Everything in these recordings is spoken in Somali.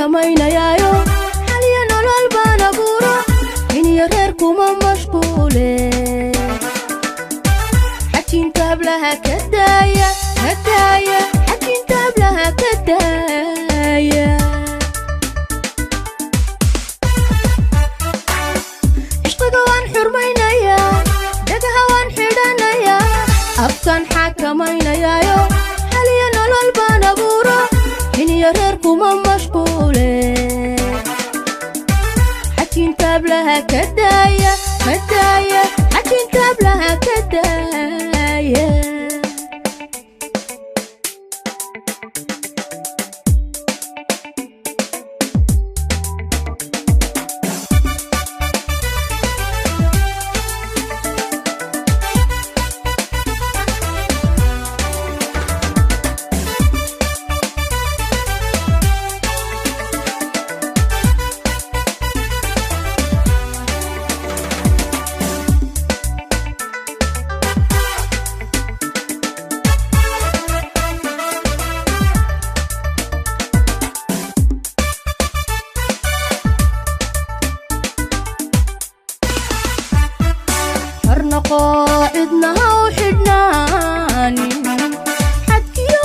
Xakamaynayaayo, xaliya nolol baan abuuro, iniyo reer kuma mashquule. Xajinta hablaha ka daaya, ka daaya, xajinta hablaha ka daaya. Cishqiga waan xurmaynayaa, dhagaha waan xidhanayaa, afkaan xakamaynayaayo, xaliya nolol baan abuuro, iniyo reer kuma mashquule. Xajinta hablaha ka daaya, ka daaya, xajinta hablaha ka daaya. Xornoqo, cidna ha u xidhnaanin, xadkiyo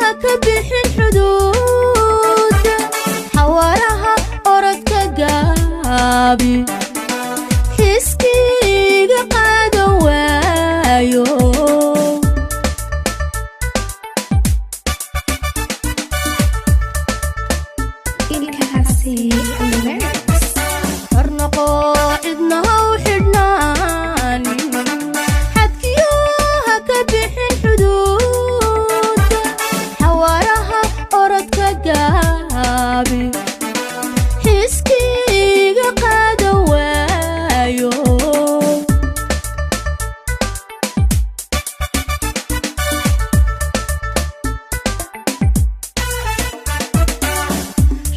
ha ka bixin xuduuda, xawaaraha orodka gaabi, xiskiiga qaadan waayo. Ilkacase Lyrics. Xornoqo, cidna ha u xidhnaanin, xadkiyo ha ka bixin xuduuda, xawaaraha orodka gaabi, xiskiiga qaadan waayo.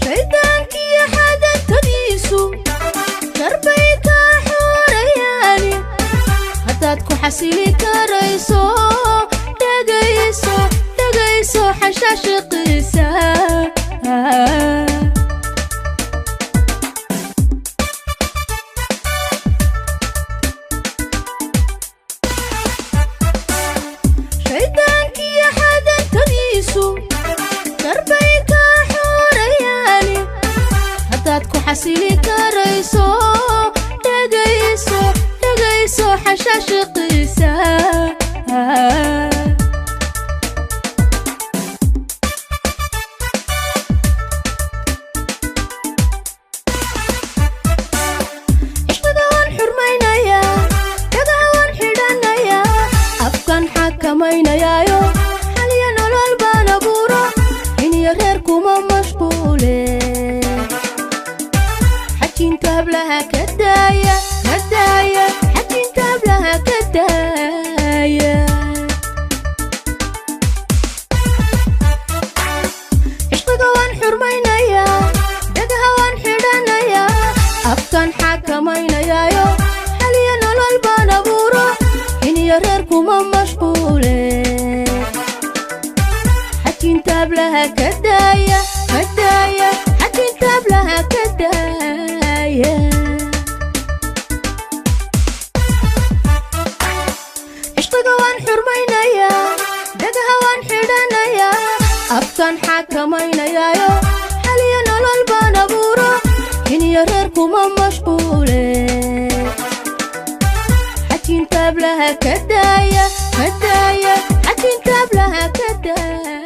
Shaydaankiyo xadantadiisu darbay kaa xorayaani, haddaad ku xasili karayso, dhegayso, dhegayso xashaashiqiisa. Shaydaankiyo xadantadiisu darbay kaa xorayaani, haddaad ku xasili karayso, dhegayso, dhegayso xashaashiqiisa. Cishqiga waan xurmaynayaa, dhagaha waan xidhanayaa, afkaan xakamaynayaayo, xaliya nolol baan abuuro, iniyo reer kuma mashquule. Xajinta hablaha ka daaya, ka daaya, xajinta hablaha ka daaya. Cishqiga waan xurmaynayaa, dhagaha waan xidhanayaa, afkaan xakamaynayaayo, xaliya nolol baan abuuro, iniyo reer kuma mashquule. Xajinta hablaha ka daaya, ka daaya, xajinta hablaha ka daaya. Cishqiga waan xurmaynayaa, dhagaha waan xidhanayaa, afkaan xakamaynayaayo, xaliya nolol baan abuuro, iniyo reer kuma mashquule. Xajinta hablaha ka daaya, ka daaya, xajinta hablaha ka daaya.